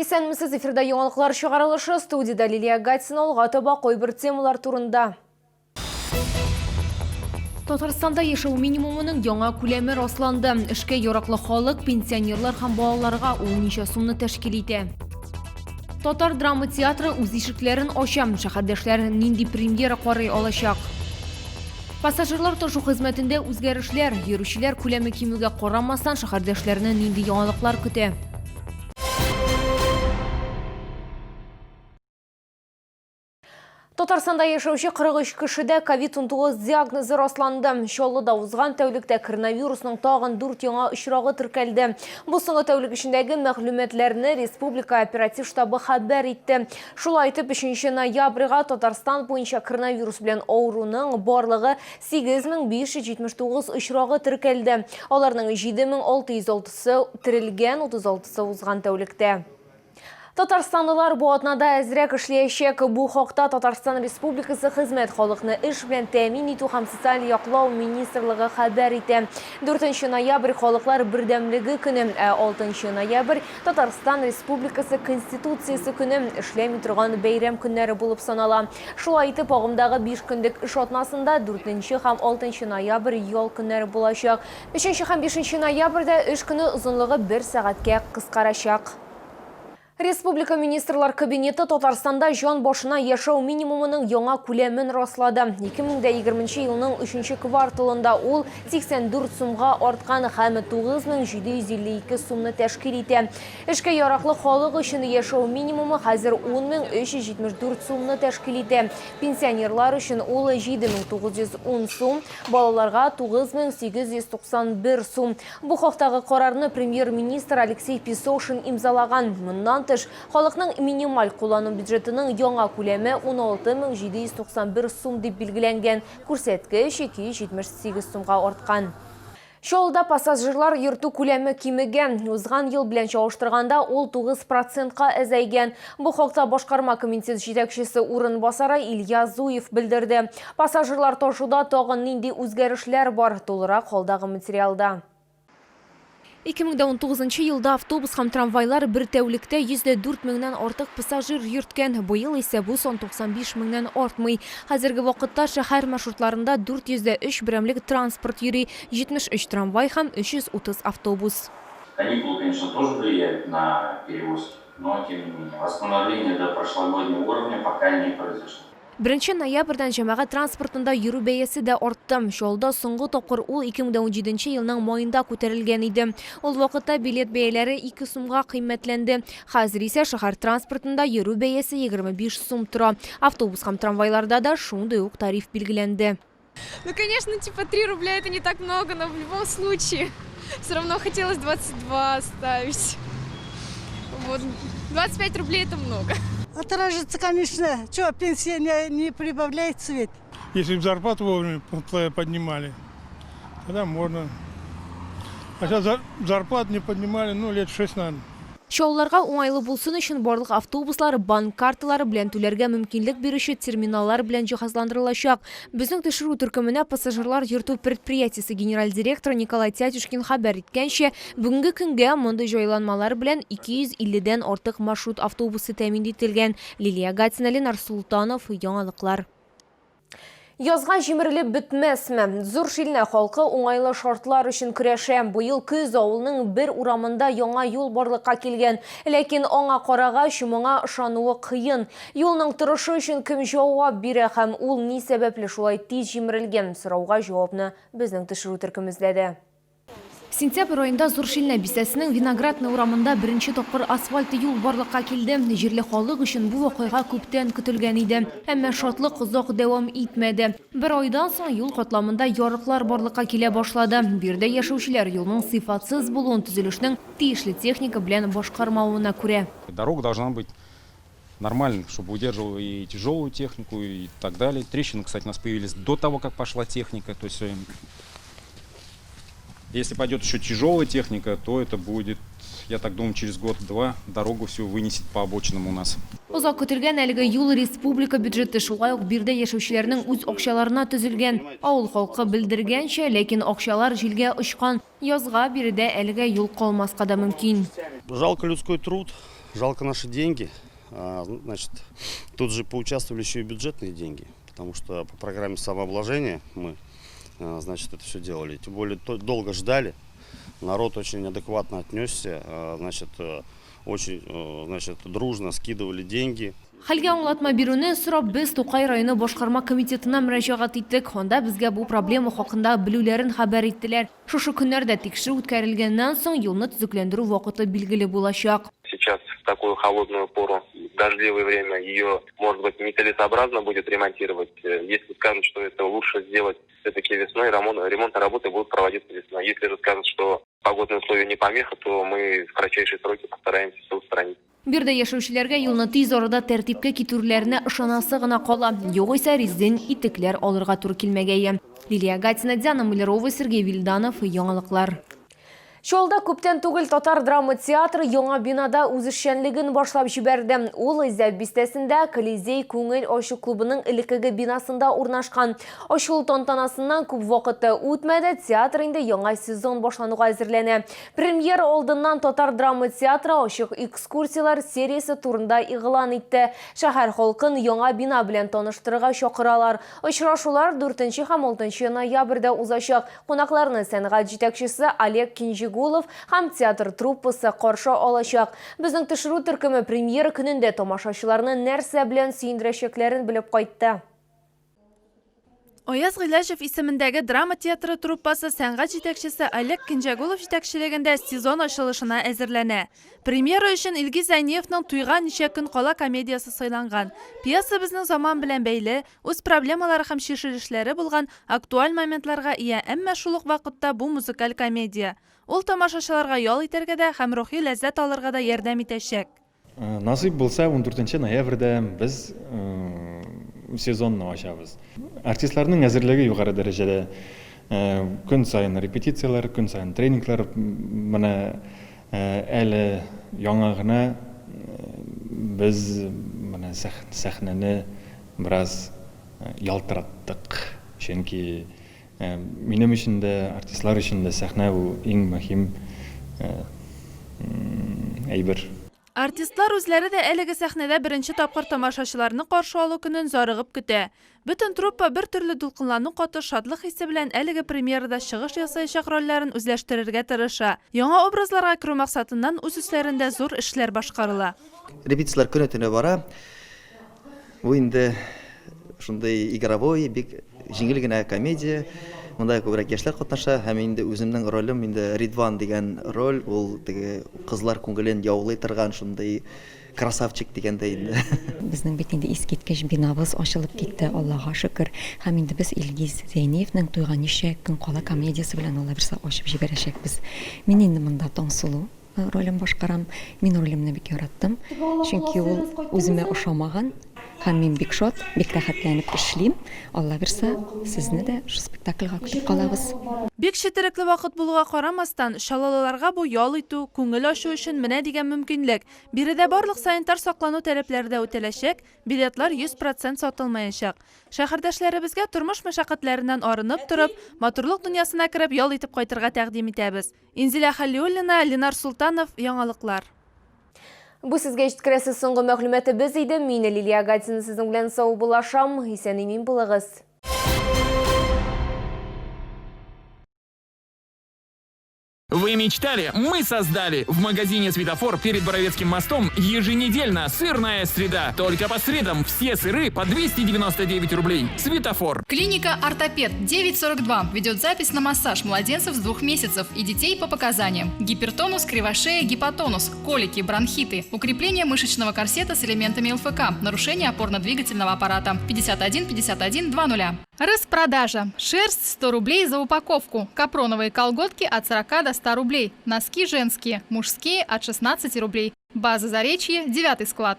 Исәнмесез, эфирда яңалыклар чыгарылышы, студиядә Лилия Гатина, алга таба кайбер темалар турында. Татарстанда яшәү минимумының яңа күләме расланды. Эшкә яраклы халык, пенсионерлар һәм балаларга ул ничә сумны тәшкил итә? Татар драма театры үз ишекләрен ача. Шәһәрдәшләр нинди премьера карый алачак? Пассажирлар ташу хезмәтендә үзгәрешләр, йөрүчеләр күләме кимүгә карамастан, шәһәрдәшләрне нинди яңалыклар көтә? Татарстанда яшәүче 43 кешедә ковид-19 диагнозы расланды. Чаллыда узган тәүлектә коронавирусның тагын 4 яңа очрагы теркәлде. Бу соңгы тәүлек эчендәге мәгълүматларны республика оператив штабы хәбәр итте. Шулай итеп, 3 ноябрьгә Татарстан буенча коронавирус белән авыруның барлыгы 8579 очрагы теркәлде. Аларның 7606-сы терелгән, 36-сы узган тәүлектә. Татарстанлылар бу атнада әзрәк эшләячәк. Бу хакта Татарстан Республикасы Хезмәт, халыкны эш белән тәэмин итү һәм социаль яклау министрлыгы хәбәр итә. 4 ноябрь Халыклар бердәмлеге көне, ә 6 ноябрь Татарстан Республикасы Конституциясе көне эшләми торган бәйрәм көннәре булып санала. Шулай итеп, агымдагы биш көндек эш атнасында 4 һәм 6 ноябрь ял көннәре булачак. 3 һәм 5 ноябрьдә эш көне озынлыгы бер сәгатькә кыскарачак. Республика Министрлар Кабинеты Татарстанда җан башына яшәү минимумының яңа күләмен раслады. 2020 елның өченче кварталында ул 84 сумга арткан һәм 9752 сумны тәшкил итә. Эшкә яраклы халык өчен яшәү минимумы хәзер 10374 сумны тәшкил итә. Пенсионерлар өчен ул 7910 сум, балаларга 9891 сум. Бу хактагы карарны премьер-министр Алексей Песошин имзалаган. Моннан тыш, халыкның минималь куллану бюджетының яңа күләме 16 791 сум дип билгеләнгән, күрсәткеч 278 сумга арткан. Чаллыда пассажирлар йөртү күләме кимегән. Узган ел белән чагыштырганда ул 9 процентка әзәйгән. Бу хакта башкарма комитет җитәкчесе урынбасары Илья Зуев белдерде. Пассажирлар ташуда тагын нинди үзгәрешләр бар? Тулырак алдагы материалда. 2019 елда автобус һәм трамвайлар бер тәүлектә 104 меңнән артык пассажир йөрткән. Быел исә бу сан 95 меңнән артмый. Хәзерге вакытта шәһәр маршрутларында 403 берәмлек транспорт йөри, 73 трамвай һәм 330 автобус. Каникулы, конечно, тоже влияют на перевозки, но тем не менее восстановление до прошлогоднего уровня пока не произошло. Беренче ноябрьдән җәмәгать транспортында йөрү бәясе дә артты. Чаллыда соңгы тапкыр ул 2017 елның маенда күтәрелгән иде. Ул вакытта билет бәяләре 2 сумга кыйммәтләнде. Хәзер исә шәһәр транспортында йөрү бәясе 25 сум тора. Автобус һәм трамвайларда да шундый ук тариф билгеләнде. Ну, конечно, типа 3 рубля это не так много, но в любом случае все равно хотелось 22 оставить. Вот, 25 рублей это много. Отражится, конечно. Что, пенсия не прибавляется ведь? Если бы зарплату вовремя поднимали, тогда можно. А сейчас зарплату не поднимали, ну, лет 6, наверное. Чаллыларга уңайлы булсын өчен барлык автобуслар банк карталары белән түләргә мөмкинлек бирүче терминаллар белән җиһазландырылачак. Безнең төшерү төркеменә пассажирлар йөртү предприятиесе генераль директоры Николай Тятюшкин хәбәр иткәнчә, бүгенге көнгә мондый җайланмалар белән 250 дән артык маршрут автобусы тәэмин ителгән. Лилия Гатина, Ленар Солтанов, Яңалыклар. Язга җимерелеп бетмәсме? Зур Шилнә халкы уңайлы шартлар өчен көрәшә. Быел көз авылның бер урамында яңа юл барлыкка килгән. Ләкин аңа карагач, моңа ышануы кыен. Юлның торышы өчен кем җавап бирә һәм ул ни сәбәпле шулай тиз җимерелгән? Сорауга җавапны безнең төшерү төркеме эзләде. Сентябрь аенда Зур Шилнә бистәсенең Виноградная урамында беренче тапкыр асфальт юл барлыкка килде. Җирле халык өчен бу вакыйга күптән көтелгән иде. Әмма шатлык озак дәвам итмәде. Бер айдан соң юл катламында ярыклар барлыкка килә башлады. Биредә яшәүчеләр юлның сыйфатсыз булуын төзелешнең тиешле техника белән башкармавына күрә. Дорога должна быть нормальной, чтобы выдерживала и тяжелую технику и так далее. Трещины, кстати, у нас появились до того, как пошла техника. То есть, если пойдет еще тяжелая техника, то это будет, я так думаю, через год-два дорогу всю вынесет по обочинам у нас. Озак көтелгән әлеге юл республика бюджеты, шулай ук биредә яшәүчеләрнең үз акчаларына төзелгән. Авыл халкы белдергәнчә, ләкин акчалар җилгә очкан. Язга биредә әлегә юл калмаска да мөмкин. Жалко людской труд. Жалко наши деньги. Значит, тут же поучаствовали еще и бюджетные деньги, потому что по программе самообложения мы, значит, это все делали. Тем более долго ждали, народ очень адекватно отнесся, значит, очень, значит, дружно скидывали деньги. Хәлгә аңлатма бирүне сорап без Тукай районы башкарма комитетына мөрәҗәгать иттек. Анда безгә бу проблема хакында белүләрен хәбәр иттеләр. Шушы көннәрдә тикшерү үткәрелгәннән соң юлны төзекләндерү вакыты билгеле булачак. Сейчас в такую холодную пору, дождливое время, ее, может быть, нецелесообразно будет ремонтировать. Если скажут, что это лучше сделать все-таки весной, ремонтные работы будут проводиться весной. Если же скажут, что погодные условия не помеха, то мы в кратчайшие сроки постараемся все устранить. Биредә яшәүчеләргә юлны тиз арада тәртипкә китерүләренә ышанасы гына кала. Югыйсә резин итекләр алырга туры килмәгәе. Лилия Гатина, Диана Мулярова, Сергей Вильданов. Яңалыклар. Чаллыда күптән түгел татар драма театры яңа бинада үз эшчәнлеген башлап җибәрде. Ул Зәб бистәсендә Колизей күңел ачу клубының элеккеге бинасында урнашкан. Ачылу тантанасыннан күп вакыт та үтмәде, театр инде яңа сезон башлануга әзерләнә. Премьера алдыннан татар драма театры ачык экскурсияләр сериясе турында игълан итте. Шәһәр халкын яңа бина белән таныштырырга чакыралар. Очрашулар 4 һәм 6 ноябрьдә узачак. Кунакларны сәнгать җитәкчесе Олег Кинҗигулов һәм театр труппасы каршы алачак. Безнең төшерү төркеме премьера көнендә тамашачыларны нәрсә белән сөендерәчәкләрен белеп кайтты. Аяз Гыйләҗев исемендәге драма театры труппасы сәнгать җитәкчесе Олег Кинҗәгулов җитәкчелегендә сезон ачылышына әзерләнә. Премьера өчен Илгиз Зәйниевның Туйга ничә көн кала комедиясе сайланган. Пьеса безнең заман белән бәйле, үз проблемалары һәм чишелешләре булган актуаль моментларга ия, әмма шул ук вакытта бу музыкаль комедия. Ул тамашачыларга ял итәргә дә һәм рухи ләззәт алырга да ярдәм итәчәк. Насыйп булса, 14 ноябрьдә без сезонны ачабыз. Артистларның әзерлеге югары дәрәҗәдә. Көн саен репетицияләр, көн саен тренинглар. Менә әле яңа гына без менә сәхнәне бераз ялтыраттык. Чөнки минем өчен дә, артистлар өчен дә сәхнә ул иң мөһим әйбер. Артистлар үзләре дә әлеге сәхнәдә беренче тапкыр тамашачыларны каршы алу көнен зарыгып көтә. Бөтен труппа бер төрле дулкынлану катыш шатлык хисе белән әлеге премьерада чыгыш ясаячак рольләрен үзләштерергә тырыша. Яңа образларга керү максатыннан үз өсләрендә зур эшләр башкарыла. Репетицияләр көне төне бара. Бу инде шундый игровой, бик җиңел генә комедия. Монда күбрәк яшьләр катнаша һәм инде үземнең ролем инде Ридван дигән роль, ул теге кызлар күңелен яулый торган шундый красавчик дигәндәй инде. Безнең бит инде искиткеч бинабыз ачылып китте, Аллага шөкер. Һәм инде без Илгиз Зәйниевнең Туйга ничә көн кала комедиясе белән Алла бирсә ачып җибәрәчәкбез. Мин инде монда Таңсылу ролен башкарам. Мин ролемне бик яраттым, чөнки ул үземә ошамаган. Һәм мин бик шат, бик рәхәтләнеп эшлим. Алла бирсә, сезне дә шул спектакльгә көтеп калабыз. Бик четерекле вакыт булуга карамастан, чаллылыларга бу ял итү, күңел ачу өчен менә дигән мөмкинлек. Биредә барлык санитар саклану таләпләре дә үтәләчәк, билетлар 100% сатылмаячак. Шәһәрдәшләребезгә тормыш мәшәкатьләреннән арынып торып, матурлык дөньясына кереп ял итеп кайтырга тәкъдим итәбез. Инзилә Хәлиуллина, Ленар Султанов, Яңалыклар. Бу сезгә җиткерәсе соңгы мәгълүматыбыз иде. Мин Лилия Гатина сезнең белән саубуллашам. Исән-имин булыгыз. Вы мечтали? Мы создали! В магазине «Светофор» перед Боровецким мостом еженедельно сырная среда. Только по средам все сыры по 299 рублей. «Светофор». Клиника «Ортопед» 942 ведет запись на массаж младенцев с 2 месяцев и детей по показаниям. Гипертонус, кривошея, гипотонус, колики, бронхиты, укрепление мышечного корсета с элементами ЛФК, нарушение опорно-двигательного аппарата. 51 51 00. Распродажа. Шерсть 100 рублей за упаковку. Капроновые колготки от 40 до 100 рублей. Носки женские, мужские от 16 рублей. База Заречье, 9 склад.